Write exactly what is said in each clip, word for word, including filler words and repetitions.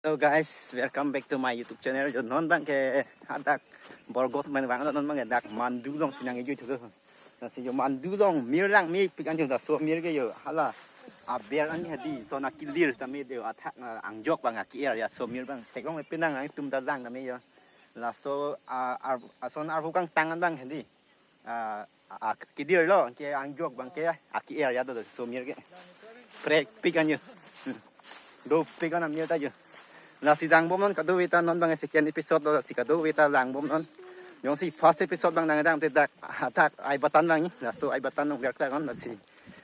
Hello guys, welcome back to my YouTube channel. Jo non abang ke hadak Borgos main bang, non abang ke dak Mandu alongsi nangkejui thulo. Lasi jo Mandu along mir langmepik an jo, laso amir ke jo hala aber an hedi, lason akilir tame jo athak, ah, angjok abang aki-er, laso amir abang theklonglepe nang, nangtum ta lang tame jo. Laso, ah, ar-, lason arhu kangtang an abang hedi, ah, akilir lo, ke angjok abang ke aki-er ya do, laso amir ke. Prekpik an jo. Hmm. Dopik an amir ta jo. Lasi langbomnon kadokave ta, non abang second episode lo, lasi kadokave ta langbomnon. Jongsi first episode abang nangdam te dak, dak ai batan abang, laso ai batan nong dak dak an lasi.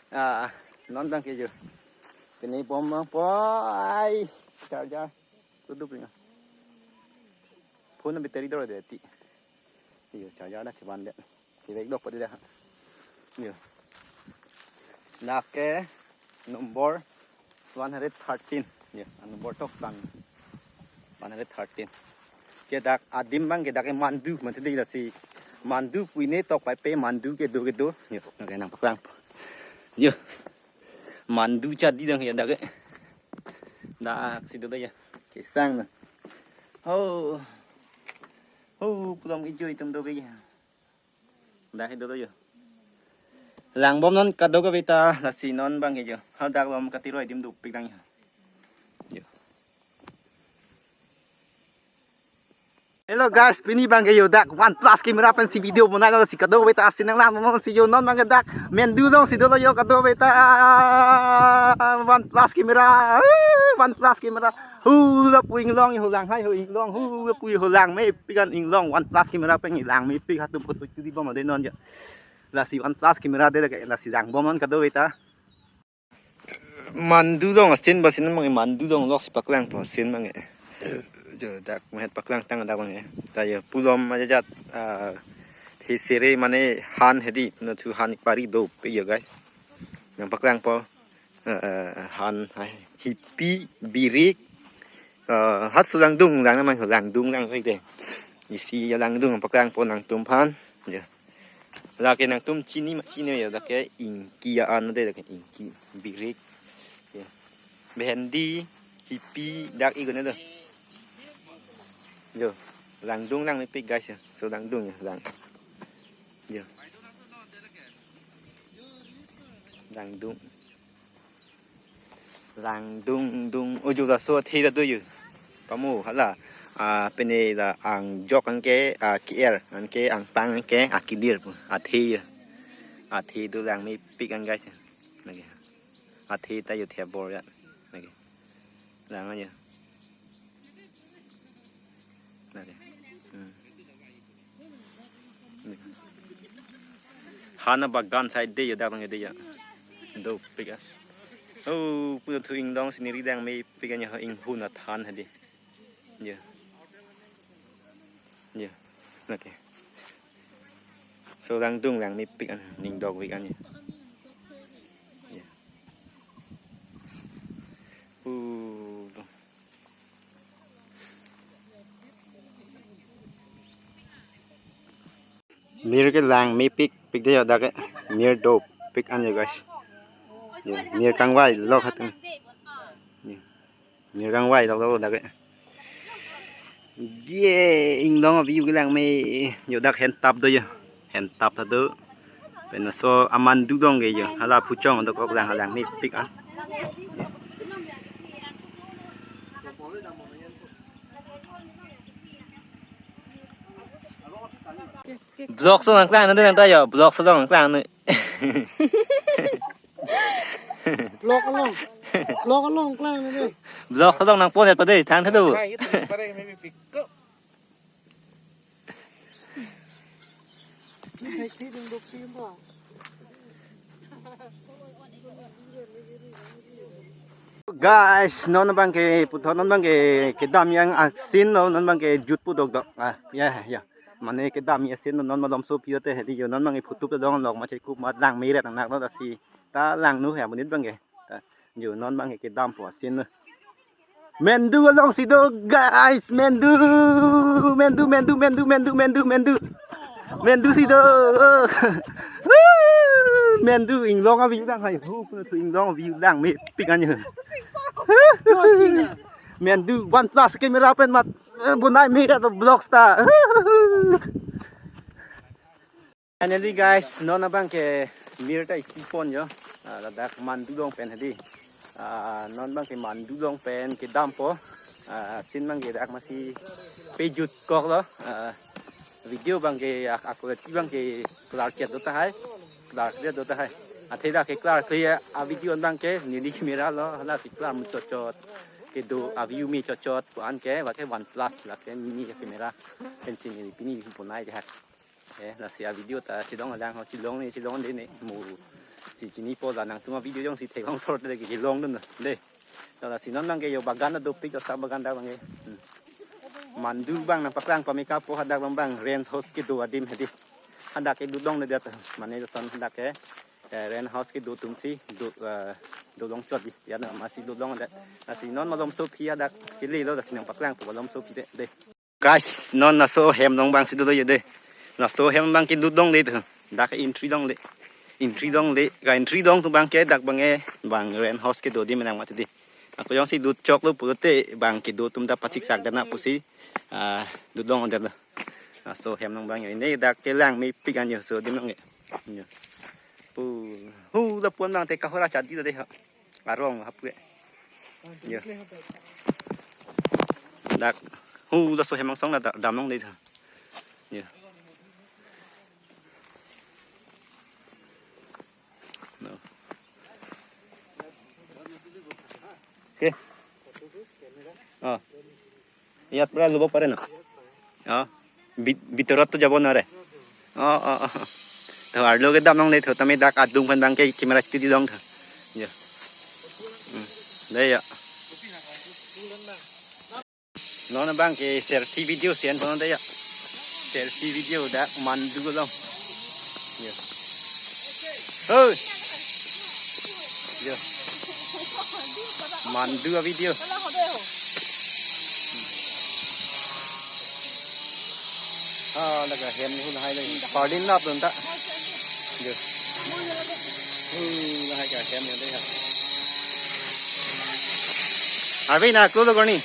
Ah, non abang ke jo. Pini bom abang po ai charger. Tutup ringa. Phone battery dor de ti. Iyo, charger na chiban de. Chibek dok padi dah. Iyo. Dak ke number one hundred thirteen. Iyo, number tok tan. One hundred thirteen. Ke dak adim abang ke dak ke Mandu, mate de lasi Mandu puine tok pai pe Mandu kedo kedo. Iyo, dak ke nangpaklang. Iyo. Mandu chadi dang ya dak ke. Daksi do ya. Kesang na. Oh. Oh, pulang ijo itum do ke ya. Dak ke do ya. Langbomnon kadokave ta, lasi non abang ke jo. Hadak along katiroi adim dopik dang ya. Jo. Hello guys, pini abang ke jo dak OnePlus camera pensi video bonailo, lasi kadokave ta asin nanglangnon si jo, non abang ke dak Mandu alongsi dolo jo kadokave ta OnePlus camera, ah, OnePlus camera. Hu lapu inglong, hu langhai, hu inglong, hu lapu hu langmepik an inglong, OnePlus camera pen langmepik, hatum photo chuli bom ade non jo. Lasi OnePlus camera de lake, lasi langbomnon kadokave ta. Mandu along asin ba, asin abang Mandu along loksi paklangpo asin abang. Jo dak mahet paklangtang dak abang. Ta jo pulom ajat, ah, hisiri mane han hedi, na thu han pari dopik jo guys. Nangpaklangpo, eh, han, hai, hipi, birik, eh, hat su langdung lang namang langdung lang de. Isi jo langdung paklangpo nangtum aphan. Jo. Lake nangtum chini ma chini jo, lake ingki an de, lake ingki, birik. Jo. Bhendi, hipi, dak ikone do. Jo. Langdung langmepik guys jo. So langdung jo, lang. Jo. Langdung. Langdung dung. Oh, jo laso athe ta do jo. Pamo hala. Ah, pine la angjok anke, ah, ki-er anke, angpang anke, akilir pu. Athe jo. Athe do langmepik an guys. Lake. Athe ta jo thebor ya. Lake. Lang an jo. Lake. Hmm. Han abagan side de jo dak abang de jo. Dopik ah. Oh, pulo thu inglong scenery langmepik an jo, inghun athan hedi. Jo. Jo. Lake. So langdung langmepik an, ning dokpik an jo. Jo. Uh, mir ke langmepik, pik de jo dak ke. Mir dopik an jo guys. Jo, mir kangvai lok hatum. Jo. Mir kangvai lok lok dak ke. Bie inglong view ke langme jo dak, hentap do jo. Hentap ta do. Pen laso amandu dong ke jo. Hala phuchong dokok lang langmepik ah. Vlog so nangklang nang ta jo. Vlog so nangklang ne. Vlog along. Vlog along klang ne. Vlog so nangpon ya pade thang thado. Guys, non abang ke puthot, non abang ke kedam yang asin lo, non abang ke jut pu dokdok. Ah, ya, ya. Mane kedam ya asin lo, non malom so pio te hedi jo, non abang ke phutup ta dong lok ma chekup mat langme ret nang lo, lasi ta langnu he monit abang ke. Ta, jo non abang ke kedampo asin lo. Mandu alongsi do, guys, Mandu, Mandu, Mandu. Mandu si do. Woo! Mandu inglong a-view lang hai. Hu, puno thu inglong a-view langmepik an jo. Mandu OnePlus camera pen mat, eh, bonai mera to vlogs ta. Finally guys, non abang ke mir ta isi pon jo. Ah, ladak Mandu along pen hedi. Ah, non abang ke Mandu along pen kedampo. Ah, scene abang ke dak masi pejut kok lo. Ah, video abang ke ak-, quality abang ke klar chet do tahai. Klar chet do tahai. Athe dak ke klar clear a video abang ke neli camera lo, hala ke klar muchot chot. Kedo a view me chot chot ko-an ke, ba ke OnePlus la ke mini camera. Pensi neli pini bonai ke hak. Eh, lasi a video ta chedong alang ho, chelongle, chelongledetne, mo si chinipo, la nangtum a video jongsi theklong thor te ke chelongdun de. To lasi non abang ke jo bagan ta dopik, jo sa bagan dak abang ke. Hmm. Mandu abang nangpaklang pame kapo, hadak abang abang rent house kedo adim hedi. Hadak ke dut longledet, mane lason hadak ke, eh, rent house kedo atumsi do, eh, do long chot di. Ya na masi dut longledet. Lasi non malom sophi hadak kele lo, lasi nangpaklangpo malom sophi de, de. Guys, non laso hem along abang si dolo jo de. Laso hem abang ke dut longle to. Dak entry longle. Entry longle. Ka entry along atum abang ke dak abang ke bang rent house kedo adim nang mati di. Ako jongsi dut choklo pulote abang kedo atum ta pasiksak dana pusi, ah, dut longledet lo. Laso hem along abang jo. Ne dak kelang mepik an jo, so adim along ke. Jo. Pu. Hu lapu-an abang te kahora chadi lo de ha. Arong hapke. Jo. Dak. Hu laso hem angsong la da-, dam longle tha. Jo. No. Okay. Oh. ইয়াত পৰা ল'ব পাৰে ন? অ। ভি-, ভিতৰততো যাব নোৱাৰে। অ, অ, অ। To arlo ke dam longle to, tame dak adung pen abang ke camera steady long to. Jo. Hmm. De jo. Non abang ke selfie video si en pon de jo. Selfie video dak Mandu along. Jo. Hoi. Jo. Mandu a video. Ah, laga hem ni hul hai lagi. Pardin lap dun ta. Jo. Hul hai ka hem ni dei ha. Arve na klo lo gorni.